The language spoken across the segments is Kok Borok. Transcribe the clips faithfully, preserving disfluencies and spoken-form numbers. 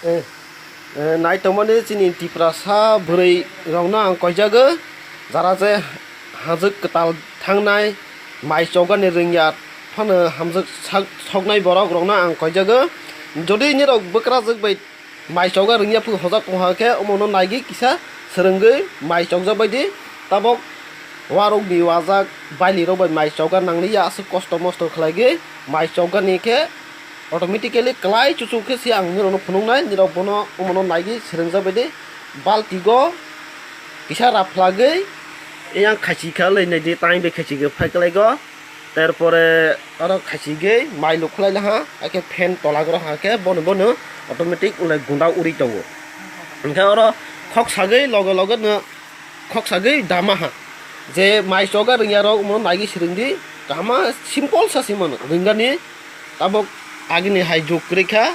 Eh, eh, nai tongmani chini Tiprasa bwrwi rokno ang koijago, jara je hajwk kwtal thangnai, mai chogani rwngya phano hamjwk sak-, soknai borok rokno ang koijago. Jodi nirok bwkrajwk bai mai choga rwngya phu hojak tongha khe, omono naigwi kisa swrwngwi mai chokjak bai di. Tabok warokni wajak bailirok bai mai choga nangliya, aswk kosto mosto khlaigwi mai chogani khe automatically kwlai chuchuk khe se ang nirokno phunuknai, nirok bono omono naigwi swrwngjak bai di. Baltigo kisa raphlagwi eyang khachi kha lei naidi, tai bai khachi khe phai kwlaigo. Terpore oro khachi gwi mai luk khwlai laha, hakhe fan tola goro hakhe bono bono automatic ulai gunda uri tongo. Hwnkhe oro khok sagwi loge loge no khok sagwi dama ha. Je mai choga rwngya rok omo naigwi swrwng di, kaham simple sa se mano rwnggani. Tabok agini hai jug kwrwi kha,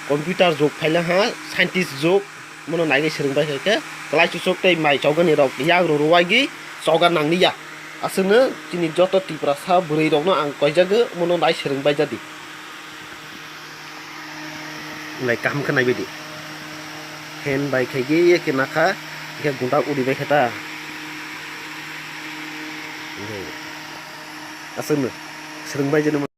computer jug phaila ha, scientist jug, mono naigwi swrwng bai kha khe, kwlai chuchuk tei mai chogani rok yak rw rwagwi choga nangli ya. Aswkno chini joto Tiprasa bwrwi rokno ang koijago, mono nai swrwng bai jadi. Nai kaham khe naibai di. Fan bai khaigwi ye khe nakha, khe gunda uri bai khe ta. Aswkno swrwng bai jani.